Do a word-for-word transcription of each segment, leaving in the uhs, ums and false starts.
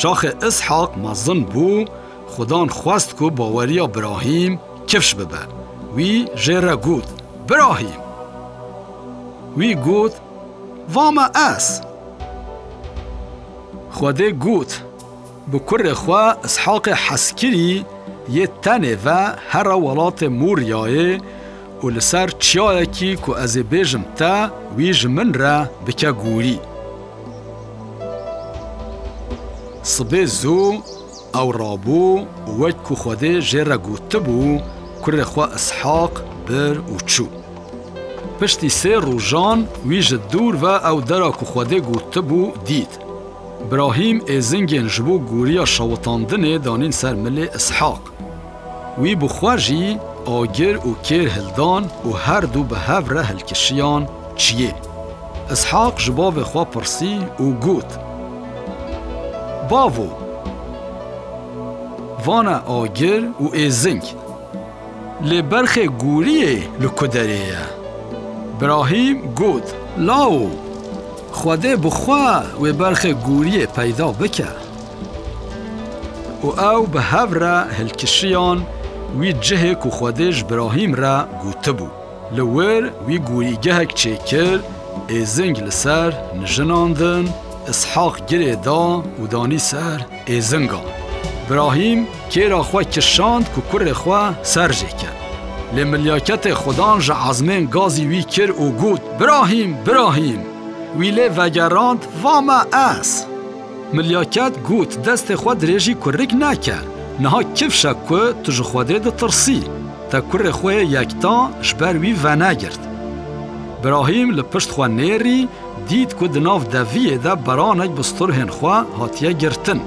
Çaxê Îshaq mezin bû, Xudan xwest ku baweriya Birahîm kifş bibe. Wî jê re got, Birahîm! Wî got, Va me ez! Xwedê got, Bi kurê xwe Îshaqê hezkirî yê tenê ve here welatê Moriyayê û li ser çiyayekî ku ez ê bêjim te, wî ji min re bike gorî. Sibê zû ew rabû û wek ku Xwedê jê re gotibû, kurê xwe Îshaq bir û çû. Piştî sê rojan wî ji dûr ve ew dera ku Xwedê gotibû dît. Birahîm êzingên ji bo goriya şewitandinê danîn ser milê Îshaq. Wî bi xwe jî agir û kêr hildan û her du bi hev re hilkişiyan çiyê. Îshaq ji bavê xwe pirsî û got, Bavo! Vane agir û êzing. Lê berxê goriyê li ku derê ye? Birahîm got, Lawo! Xwedê bi xwe wê berxê goriyê peyda bike. Û ew bi hev re hilkişiyan wî cihê ku Xwedê ji Birahîm re gotibû. Li wir wî gorîgehek çêkir, êzing li ser nijinandin, Îshaq girê da û danî ser êzingan. Birahîm kêra xwe kişand ku kurê xwe ser jê ke. Lê milyaketê Xudan ji ezmên gazî wî kir û got, Birahîm, Birahîm! Wî lê vegerand, Va me ez! Milyaket got, Destê xwe dirêjî kurik neke. Niha kifş e ku tu ji Xwedê ditirsî. Te kurê xwe yê yekta ji ber wî venegirt. Birahîm li pişt xwe nêrî, dît ku di nav deviyê de beranek bi sturhên xwe hatiye girtin.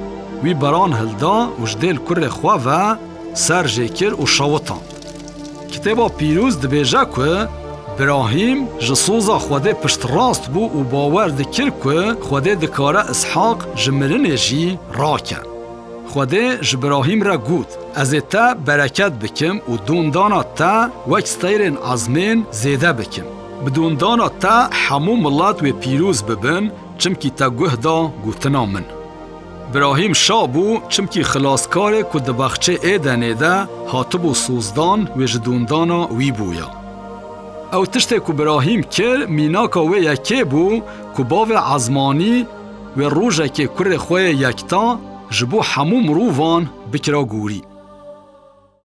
Wî beran hilda û ji dêl kurê xwe ve ser jê kir û şewitand. Kitêba Pîroz dibêje ku Birahîm ji soza Xwedê piştrast bû û bawer dikir ku Xwedê dikare Îshaq ji mirinê jî rake. Xwedê ji Birahîm re got, Ez ê te bereket bikim û dondana te wek steyrên ezmên zêde bikim. Bi dondana te hemû milet wê pîroz bibin, çimkî te guh da gotina min. Birahîm şa bû, çimkî Xilaskarê ku di baxçê Êdenê de hatibû sozdan wê ji dondana wî bûya. Ew tiştê ku Birahîm kir, mînaka wê yekê bû ku bavê ezmanî wê rojekê kurê xwe yê yekta ji bo hemû mirovan bikira gorî.